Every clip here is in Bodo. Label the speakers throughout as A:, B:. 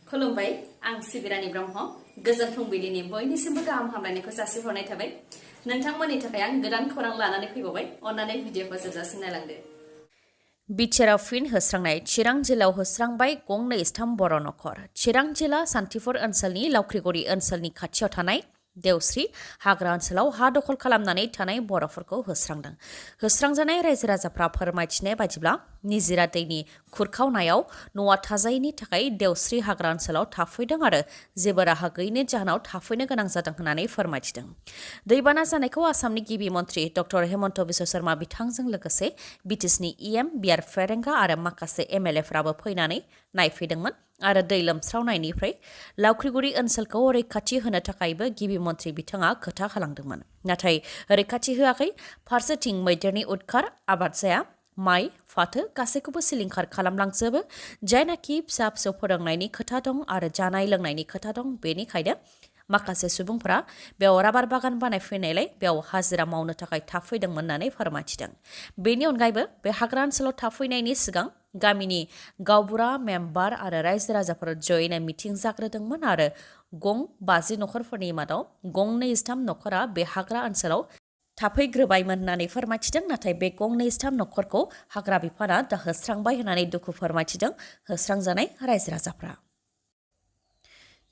A: खुलुमबाय आं सिबिरानि ब्रह्म गोजोन फुंबिलिनि बयनिसिमबो गाहाम हामलायनायखौ जासिहरनाय थाबाय नोंथांमोननि थाखाय आं गोदान खौरां लानानै फैबावबाय अन्नानै भिडिअखौ जोबजासिम नायलांदो BTRआव फिन होस्रांनाय चिरां जिल्लायाव होस्रांबाय गंनै इस्टाम बर' नखर चिरां जिल्ला सान्थिफुर ओनसोलनि लावख्रिगुरि ओनसोलनि खाथियाव थानाय देवस्रि हाग्रा ओनसोलाव हा दखल खालामनानै थानाय बर'फोरखौ होस्रांदों होस्रांजानाय रायजो राजाफ्रा फोरमायथिनाय बायदिब्ला निजिरा दैनि खुरखावनायाव न'आ थाजायैनि थाखाय देवस्रि हाग्रा ओनसोलाव थाफैदों आरो जेबो राहा गैयैनि जाहोनाव थाफैनो गोनां जादों होननानै फोरमायथिदों दैबाना जानायखौ आसामनि गिबि मन्त्रि डक्टर हेमन्त बिश्व शर्मा बिथांजों लोगोसे बिटिसिनि EM बिआर फेरेंगा आरो माखासे MLAफ्राबो फैनानै नायफैदोंमोन आरो दै लोमस्रावनायनिफ्राय लावख्रिगुरि ओनसोलखौ रैखाथि होनो थाखायबो गिबि मन्त्रि बिथाङा खोथा होलांदोंमोन नाथाय रैखाथि होआखै फारसेथिं मैदेरनि उदखार आबाद जाया माइ फाथो गासैखौबो सिलिंखार खालामलांजोबो जायनाखि फिसा फिसौ फोरोंनायनि खोथा दं आरो जानाय लोंनायनि खोथा दं बेनिखायनो माखासे सुबुंफोरा बेयाव राबार बागान बानायफैनायलाय बेयाव हाजिरा मावनो थाखाय थाफैदोंमोन होननानै फोरमायथिदों बेनि अनगायैबो बे हाग्रा ओनसोलाव थाफैनायनि सिगां गामिनि गावबुरा मेम्बार आरो रायजो राजाफोर जयैनो मिटिं जाग्रोदोंमोन आरो गं 50 नखरफोरनि मादाव गंनै इस्टाम नखरा बे हाग्रा ओनसोलाव थाफैग्रोबायमोन होननानै फोरमायथिदों नाथाय बे गंनै इस्टाम नखरखौ हाग्रा बिफाना दा होस्रांबाय होननानै दुखु फोरमायथिदों होस्रांजानाय रायजो राजाफ्रा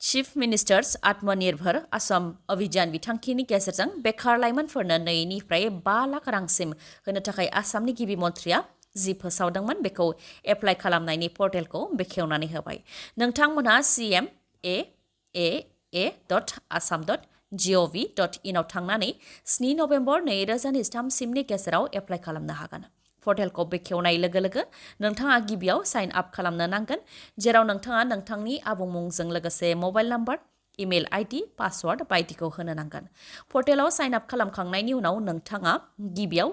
A: चीफ मिनिस्टार्स आत्मनिर्भर आसाम अभियान बिथांखिनि गेजेरजों बेकार लाइमोनफोरनो 2निफ्राय 5 लाख रांसिम होनो थाखाय आसामनि गिबि मन्थ्रिया जि फोसावदोंमोन बेखौ एप्लाइ खालामनायनि पर्टेलखौ बेखेवनानै होबाय नोंथांमोनहा cmaa.assam.gov.in आव थांनानै 7 नबेम्बर 2023 सिमनि गेजेराव एप्लाइ खालामनो हागोन पर्टेलखौ बेखेवनाय लोगो लोगो नोंथाङा गिबियाव साइन आप खालामनो नांगोन जेराव नोंथाङा नोंथांनि आबुं मुंजों लोगोसे mobile number email ID password बायदिखौ होनो नांगोन पर्टेलाव साइन आप खालामखांनायनि उनाव नोंथाङा गिबियाव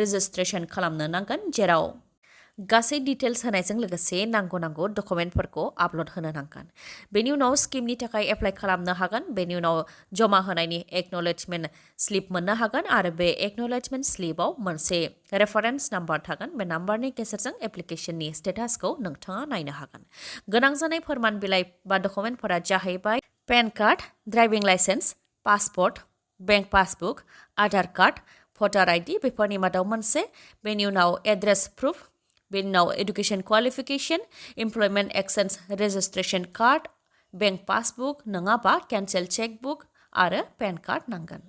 A: रेजिस्ट्रेशन खालामनो नांगोन जेराव गासै डिटेल्स होनायजों लोगोसे नांगौ डकुमेन्टफोरखौ आपल'ड होनो नांगोन बेनि उनाव स्किमनि थाखाय एप्लाइ खालामनो हागोन बेनि उनाव जमा होनायनि एक्न'लेजमेन्ट स्लिप मोननो हागोन आरो बे एक्न'लेजमेन्ट स्लिपआव मोनसे रेफारेन्स नाम्बार थागोन बे नाम्बारनि गेजेरजों एप्लिकेशननि स्टेटासखौ नोंथाङा नायनो हागोन गोनां जानाय फोरमान बिलाइ बा डकुमेन्टफोरा जाहैबाय pan card driving licence passport bank passbook Aadhaar card voter ID बेफोरनि मादाव मोनसे बेनि उनाव एड्रेस प्रुफ बेनि उनाव education qualification employment exchange registration card bank passbook नङाबा केन्सेल चेकबुक आरो पेन कार्ड नांगोन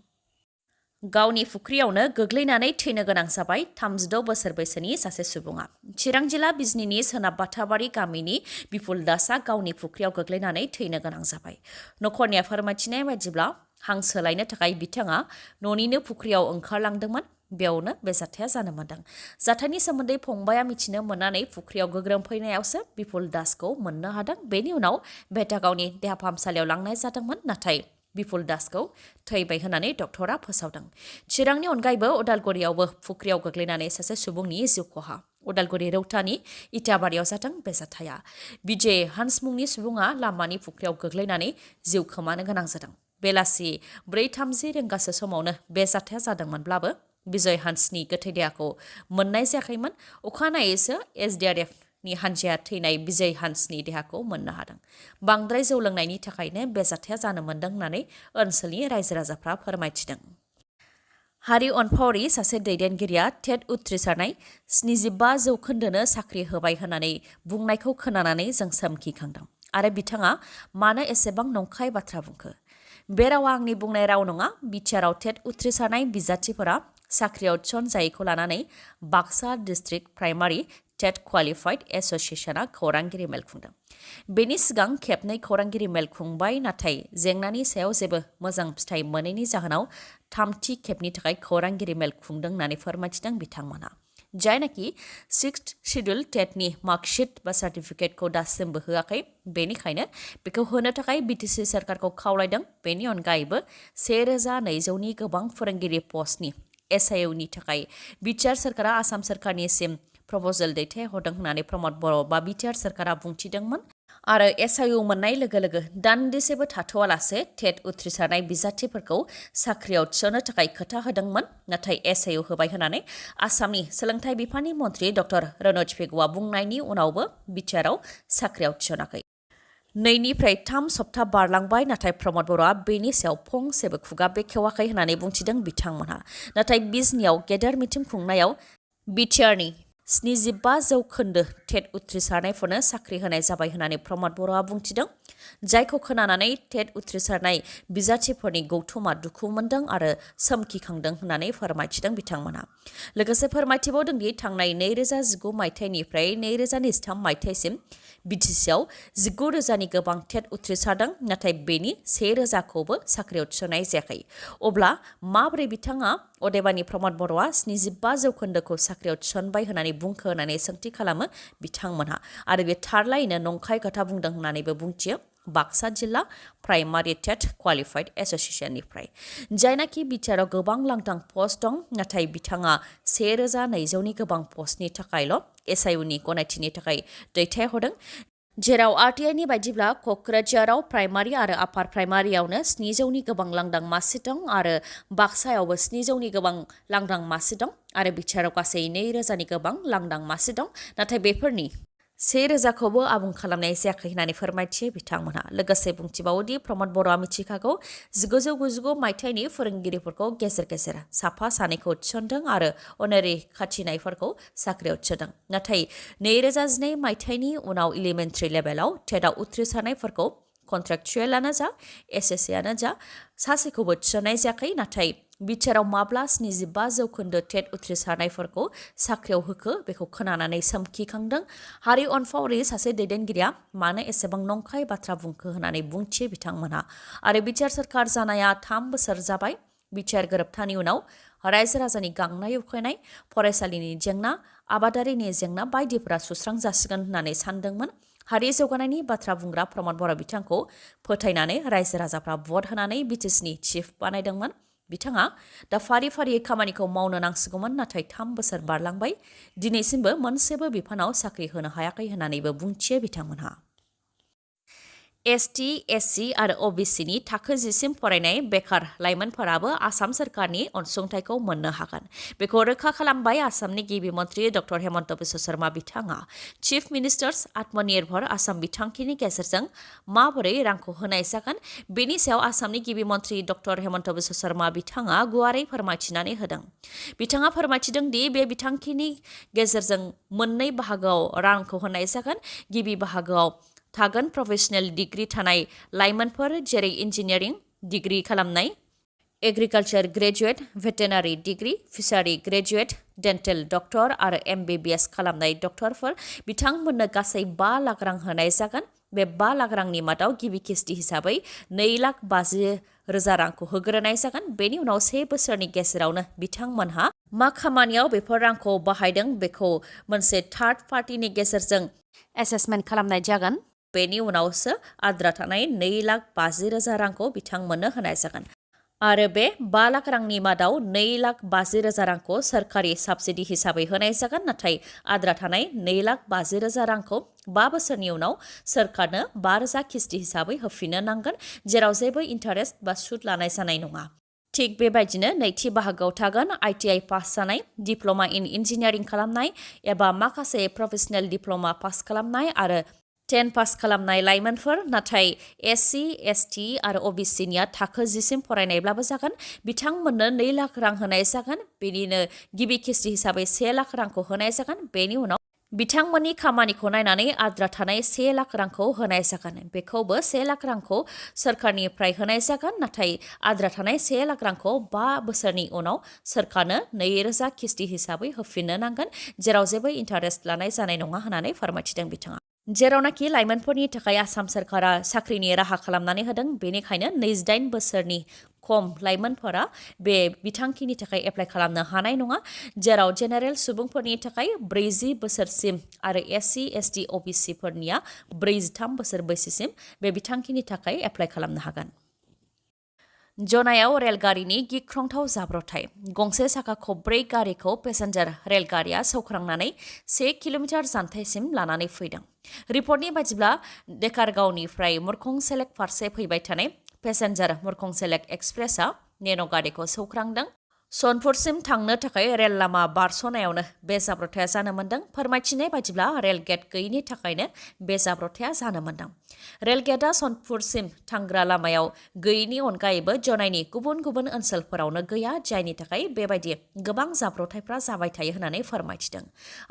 A: गावनि फुख्रियावनो गोग्लैनानै थैनो गोनां जाबाय 36 बोसोर बैसोनि सासे सुबुङा चिरां जिल्ला बिजनीनि सोनाब बाथाबारि गामिनि बिपुल दासआ गावनि फुख्रियाव गोग्लैनानै थैनो गोनां जाबाय नखरनिया फोरमायथिनाय बायदिब्ला हां सोलायनो थाखाय बिथाङा न'निनो फुख्रियाव ओंखारलांदोंमोन बेयावनो बे जाथाया जानो मोन्दों जाथायनि सोमोन्दै फंबाया मिथिनो मोननानै फुख्रियाव गोग्रोमफैनायावसो बिपुल दासखौ मोननो हादों बेनि उनाव भेटागावनि देहा फाहामसालियाव लांनाय जादोंमोन नाथाय बिपुल दासखौ थैबाय होननानै डक्टरा फोसावदों चिरांनि अनगायैबो उदालगुरियावबो फुख्रियाव गोग्लैनानै सासे सुबुंनि जिउ खहा उदालगुरि रौतानि इटाबारियाव जादों बे जाथाया बिजय हान्स मुंनि सुबुङा लामानि फुख्रियाव गोग्लैनानै जिउ खोमानो गोनां जादों बेलासि 4:30 रिंगासो समावनो बे जाथाया जादोंमोनब्लाबो बिजय हान्सनि गोथै देहाखौ मोननाय जायाखैमोन अखानायैसो SDRFनि हान्जाया थैनाय बिजय हान्सनि देहाखौ मोननो हादों बांद्राय जौ लोंनायनि थाखायनो बे जाथाया जानो मोन्दों होननानै ओनसोलनि रायजो राजाफ्रा फोरमायथिदों हारि अनफावरि सासे दैदेनगिरिया टेट उथ्रिसारनाय 75 जौखोन्दोनो साख्रि होबाय होननानै बुंनायखौ खोनानानै जों सोमखिखांदों आरो बिथाङा मानो एसेबां नंखाय बाथ्रा बुंखो बे रावा आंनि बुंनाय राव नङा BTRआव टेट उथ्रिसारनाय बिजाथिफोरा साख्रियाव थिसनजायैखौ लानानै बाक्सा डिस्ट्रिक्ट प्राइमारि टेट क्वालिफाइड एस'सिएशनआ खौरांगिरि मेल खुंदों बेनि सिगां खेबनै खौरांगिरि मेल खुंबाय नाथाय जेंनानि सायाव जेबो मोजां फिथाइ मोनैनि जाहोनाव थामथि खेबनि थाखाय खौरांगिरि मेल खुंदों होननानै फोरमायथिदों बिथांमोनहा जायनाखि 6th शेड्युल टेटनि मार्कशीट बा सार्टिफिकेटखौ दासिमबो होआखै बेनिखायनो बेखौ होनो थाखाय BTC सरकारखौ खावलायदों बेनि अनगायैबो 1200नि गोबां फोरोंगिरि पस्टनि SIUनि थाखाय BTR सरकारा आसाम सरकारनिसिम प्रप'जेल दैथायहरदों होननानै प्रमद बर' बा BTR सरकारा बुंथिदोंमोन आरो SIU मोननाय लोगो लोगो दान्दिसेबो थाथ'आलासे टेट उथ्रिसारनाय बिजाथिफोरखौ साख्रियाव थिसननो थाखाय खोथा होदोंमोन नाथाय SIU होबाय होननानै आसामनि सोलोंथाइ बिफाननि मन्थ्रि डक्टर रनज पेगुआ बुंनायनि उनावबो BTRआव साख्रियाव थिसनाखै 2निफ्राय 3 सप्ता बारलांबाय नाथाय प्रमद बर'आ बेनि सायाव फंसेबो खुगा बेखेवाखै होननानै बुंथिदों बिथांमोनहा। नाथाय बिजनियाव गेदेर मिटिं खुंनायाव BTRनि 75% टेट उथ्रिसारनायफोरनो साख्रि होनाय जाबाय होननानै प्रमद बर'आ बुंथिदों। जायखौ खोनानानै टेट उथ्रिसारनाय बिजाथिफोरनि गौथुमा दुखु मोनदों आरो सोमखिखांदों होननानै फोरमायथिदों बिथांमोनहा। लोगोसे फोरमायथिबावदों दि थांनाय 2019 मायथाइनिफ्राय 2023 मायथाइसिम BTCआव 19,000नि गोबां टेट उथ्रिसारदों नाथाय बेनि 1,000खौबो साख्रियाव थिसननाय जायाखै। अब्ला माबोरै बिथाङा अदेबानि प्रमद बर'आ 75%खौ साख्रियाव थिसनबाय होननानै बुंखो होननानै सोंथि खालामो बिथांमोनहा आरो बे थारलायैनो नंखाय खोथा बुंदों होननानैबो बुंथियो बाक्सा जिल्ला प्राइमारि टेट क्वालिफाइड एस'सिएशननिफ्राय। जायनाखि BTRआव गोबां लांदां पस्ट दं नाथाय बिथाङा 1,200नि गोबां पस्टनि थाखायल' SIUनि गनायथिनि थाखाय दैथायहरदों। जेराव RTIनि बायदिब्ला क'क्राझाराव प्राइमारि आरो आपार प्राइमारियावनो 700नि गोबां लांदां मासि दं आरो बाक्सायावबो 700नि गोबां लांदां मासि दं आरो BTRआव गासै 2,000नि गोबां लांदां मासि दं नाथाय बेफोरनि 1,000खौबो आबुं खालामनाय जायाखै होननानै फोरमायथियो बिथांमोनहा। लोगोसे बुंथिबावोदि प्रमद बर'आ मिथिखागौ 1999 मायथाइनि फोरोंगिरिफोरखौ गेजेर गेजेर साफा सानैखौ थिसनदों आरो अनारि खाथिनायफोरखौ साख्रियाव थिसनदों। नाथाय 2012 मायथाइनि उनाव इलिमेन्टारि लेभेलाव टेटआव उथ्रिसारनायफोरखौ कन्ट्रेक्चुएलानो जा SSAनो जा सासेखौबो थिसननाय जायाखै। नाथाय BTRआव माब्ला 75% टेट उथ्रिसारनायफोरखौ साख्रियाव होखो बेखौ खोनानानै सोमखिखांदों। हारि अनफावरि सासे दैदेनगिरिया मानो एसेबां नंखाय बाथ्रा बुंखो होननानै बुंथियो बिथांमोनहा। आरो BTR सोरखार जानाया 3 बोसोर जाबाय। BTR गोरोबथानि उनाव रायजो राजानि गांनाय उखैनाय, फरायसालिनि जेंना, आबादारिनि जेंना बायदिफोरा सुस्रां जासिगोन होननानै सानदोंमोन। हारि जौगानायनि बाथ्रा बुंग्रा प्रमद बर' बिथांखौ फोथायनानै रायजो राजाफ्रा भट होनानै BTCनि चिफ बानायदोंमोन। बिथाङा दा फारि फारियै खामानिखौ मावनो नांसिगौमोन नाथाय 3 बोसोर बारलांबाय दिनैसिमबो मोनसेबो बिफानाव साख्रि होनो हायाखै होननानैबो बुंथियो बिथांमोनहा। ST, SC आरो OBCनि थाखो 10सिम फरायनाय बेकार लाइमोनफोराबो आसाम सोरखारनि अनसुंथाइखौ मोननो हागोन। बेखौ रोखा खालामबाय आसामनि गिबि मन्थ्रि डक्टर हेमन्त बिश्व शर्मा बिथाङा। चिफ मिनिस्टार्स आत्मनिर्भर आसाम बिथांखिनि गेजेरजों माबोरै रांखौ होनाय जागोन बेनि सायाव आसामनि गिबि मन्थ्रि डक्टर हेमन्त बिश्व शर्मा बिथाङा गुवारै फोरमायथिनानै होदों। बिथाङा फोरमायथिदों दि बे बिथांखिनि गेजेरजों मोननै बाहागोआव रांखौ होनाय जागोन। गिबि बाहागोआव थागोन प्रफेशनेल डिग्री थानाय लाइमोनफोर जेरै इन्जिनियारिं डिग्री खालामनाय, एग्रिकालचार ग्रेजुएट, भेटेनारि degree, fishery graduate, dental doctor आरो MBBS खालामनाय डक्टरफोर बिथांमोननो गासै 5 लाख रां होनाय जागोन। बे 5 लाख रांनि मादाव गिबि किस्ति हिसाबै 2,50,000 रांखौ होग्रोनाय जागोन। बेनि उनाव 1 बोसोरनि गेजेरावनो बिथांमोनहा मा खामानियाव बेफोर रांखौ बाहायदों बेखौ मोनसे थार्ड पार्टिनि गेजेरजों एसेसमेन्ट खालामनाय जागोन। बेनि उनावसो आद्रा थानाय 2,50,000 रांखौ बिथांमोननो होनाय जागोन। आरो बे 5 लाख रांनि मादाव 2,50,000 रांखौ सोरखारि साबसिडि हिसाबै होनाय जागोन नाथाय आद्रा थानाय 2,50,000 रांखौ 5 बोसोरनि उनाव सोरखारनो 5,000 किस्ति हिसाबै होफिननो नांगोन जेराव जेबो इन्टारेस्ट बा सुद लानाय जानाय नङा। थिग बेबायदिनो नैथि बाहागोआव थागोन ITI पास जानाय, डिप्ल'मा इन इन्जिनियारिं खालामनाय एबा माखासे प्रफेशनेल डिप्ल'मा पास खालामनाय आरो 10 पास खालामनाय लाइमोनफोर। नाथाय SC, ST आरो OBCनिया थाखो 10सिम फरायनायब्लाबो जागोन। बिथांमोननो 2 लाख रां होनाय जागोन। बेनिनो गिबि किस्ति हिसाबै 1 लाख रांखौ होनाय जागोन। बेनि उनाव बिथांमोननि खामानिखौ नायनानै आद्रा थानाय 1 लाख रांखौ होनाय जागोन। बेखौबो 1 लाख रांखौ सोरखारनिफ्राय होनाय जागोन नाथाय आद्रा थानाय 1 लाख रांखौ 5 बोसोरनि उनाव सोरखारनो 2,000 किस्ति हिसाबै होफिननो नांगोन जेराव जेबो इन्टारेस्ट लानाय जानाय नङा होननानै फोरमायथिदों बिथाङा। जेरावनाखि लाइमोनफोरनि थाखाय आसाम सोरखारा साख्रिनि राहा खालामनानै होदों बेनिखायनो 28 बोसोरनि खम लाइमोनफोरा बे बिथांखिनि थाखाय एप्लाइ खालामनो हानाय नङा। जेराव जेनेरेल सुबुंफोरनि थाखाय 40 बोसोरसिम आरो SC, ST, OBC फोरनिया 43 बोसोर बैसोसिम बे बिथांखिनि थाखाय एप्लाइ खालामनो हागोन। जनायाव रेलगारिनि गिख्रंथाव जाब्रबथाय। गंसे साखा खबब्रै गारिखौ पेसेन्जार रेलगारिया सौख्रांनानै 1 किल'मिटार जानथायसिम लानानै फैदों। रिपर्टनि बायदिब्ला डेकारगावनिफ्राय मुरखंसेलेक फारसे फैबाय थानाय पेसेन्जार मुरखंसेलेक एक्सप्रेसआ नेन' गारिखौ सौख्रांदों। सनपुरसिम थांनो थाखाय रेल लामा बारस'नायावनो बे जाब्रबथाया जानो मोन्दों। फोरमायथिनाय बादिब्ला रेल गेट गैयिनि थाखायनो बे जाब्रबथाया जानो मोन्दों। रेल गेटआ सनपुरसिम थांग्रा लामायाव गैयिनि अनगायैबो जनायनि गुबुन गुबुन ओनसोलफोरावनो गैया, जायनि थाखाय बेबायदि गोबां जाब्रबथायफ्रा जाबाय थायो होननानै फोरमायथिदों।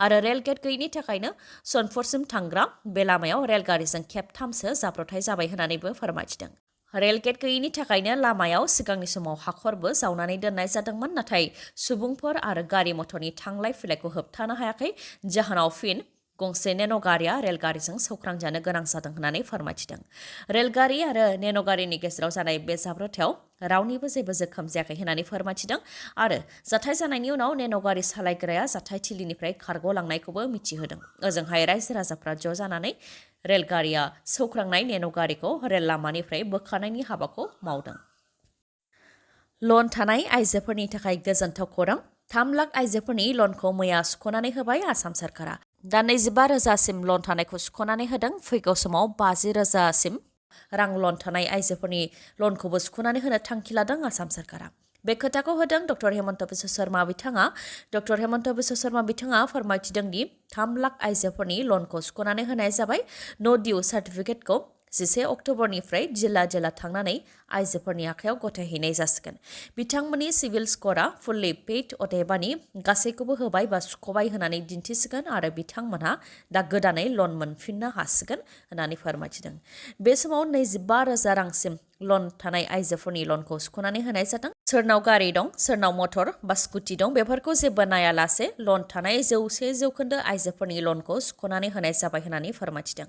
A: आरो रेल गेट गैयिनि थाखायनो सनपुरसिम थांग्रा बे लामायाव रेलगारिजों खेबथामसो जाब्रबथाय जाबाय होननानैबो फोरमायथिदों। रेल गेट गैयिनि थाखायनो लामायाव सिगांनि समाव हाखरबो जावनानै दोननाय जादोंमोन, नाथाय सुबुंफोर आरो गारि मथरनि थांलाय फैलायखौ होबथानो हायाखै, जाहोनाव फिन गंसे नेन' गारिया रेलगारिजों सौख्रांजानो गोनां जादों होननानै फोरमायथिदों। रेलगारि आरो नेन' गारिनि गेजेराव जानाय बे जाब्रबथायाव रावनिबो जेबो जोखोम जायाखै होननानै फोरमायथिदों आरो जाथाय जानायनि उनाव नेन' गारि सालायग्राया जाथायथिलिनिफ्राय खारग'लांनायखौबो मिथिहोदों। ओजोंहाय रायजो राजाफ्रा ज' जानानै रेलगारिया सौख्रांनाय नेन' गारिखौ रेल लामानिफ्राय बोखारनायनि हाबाखौ मावदों। लन थानाय आइजोफोरनि थाखाय गोजोनथाव खौरां। 3 लाख आइजोफोरनि लनखौ मैया सुख'नानै होबाय आसाम सरकारा। दा 25,000सिम लन थानायखौ सुख'नानै होदों। फैगौ समाव 50,000सिम रां लन थानाय आइजोफोरनि लनखौबो सुख'नानै होनो थांखि लादों आसाम सरकारा। बे खोथाखौ होदों डक्टर हेमन्त बिश्व शर्मा बिथाङा। डक्टर हेमन्त बिश्व शर्मा बिथाङा फोरमायथिदों दि 3 लाख आइजोफोरनि लनखौ सुख'नानै होनाय जाबाय। नो डिउ सार्टिफिकेटखौ 11 अक्ट'बरनिफ्राय जिल्ला थांनानै आइजोफोरनि आखायाव गथायहैनाय जासिगोन। बिथांमोननि सिभिल स्क'रआ फुल्लि पेइड, अदेबानि गासैखौबो होबाय बा सुख'बाय होननानै दिन्थिसिगोन आरो बिथांमोनहा दा गोदानै लन मोनफिननो हासिगोन होननानै फोरमायथिदों। बे समाव 25,000 रांसिम लन थानाय आइजोफोरनि लनखौ सुख'नानै होनाय जादों। सोरनाव गारि दं, सोरनाव मटर बा स्कुटि दं, बेफोरखौ जेबो नायालासे लन थानाय 100% आइजोफोरनि लनखौ सुख'नानै होनाय जाबाय होननानै फोरमायथिदों।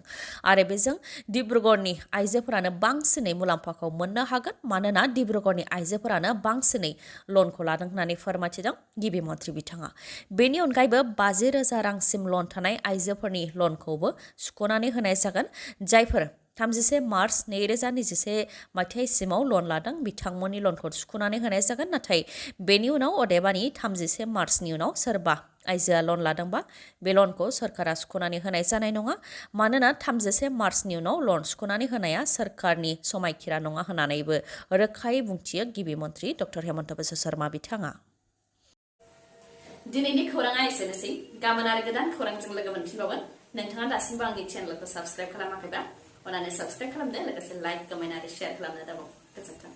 A: आरो बेजों डिब्रुगड़नि आइजोफोरानो बांसिनै मुलाम्फाखौ मोननो हागोन, मानोना डिब्रुगड़नि आइजोफोरानो बांसिनै लनखौ लादों होननानै फोरमायथिदों गिबि मन्थ्रि बिथाङा। बेनि अनगायैबो 50,000 रांसिम लन थानाय आइजोफोरनि लनखौबो सुख'नानै होनाय जागोन। जायफोर 31 मार्च 2021 मायथाइसिमाव लन लादों, बिथांमोननि लनखौ सुख'नानै होनाय जागोन। नाथाय बेनि उनाव अदेबानि 31 मार्चनि उनाव सोरबा आइजोआ लन लादोंबा बे लनखौ सरकारा सुख'नानै होनाय जानाय नङा, मानोना 31 मार्चनि उनाव लन सुख'नानै होनाया सोरखारनि समायखिरा नङा होननानैबो रोखायै बुंथियो गिबि मन्थ्रि डक्टर हेमन्त बिश्व शर्मा बिथाङा। दिनैनि खौराङा एसेनोसै। गाबोन आरो गोदान खौरांजों लोगो मोनफिनबावगोन। नोंथाङा दासिमबो आंनि चेनेलखौ साबस्क्राइब खालामाखैबा अन्नानै साबस्क्राइब खालामदो, लोगोसे लाइक, कमेन्ट आरो शेयार खालामनो दाबाव। गोजोन्थों।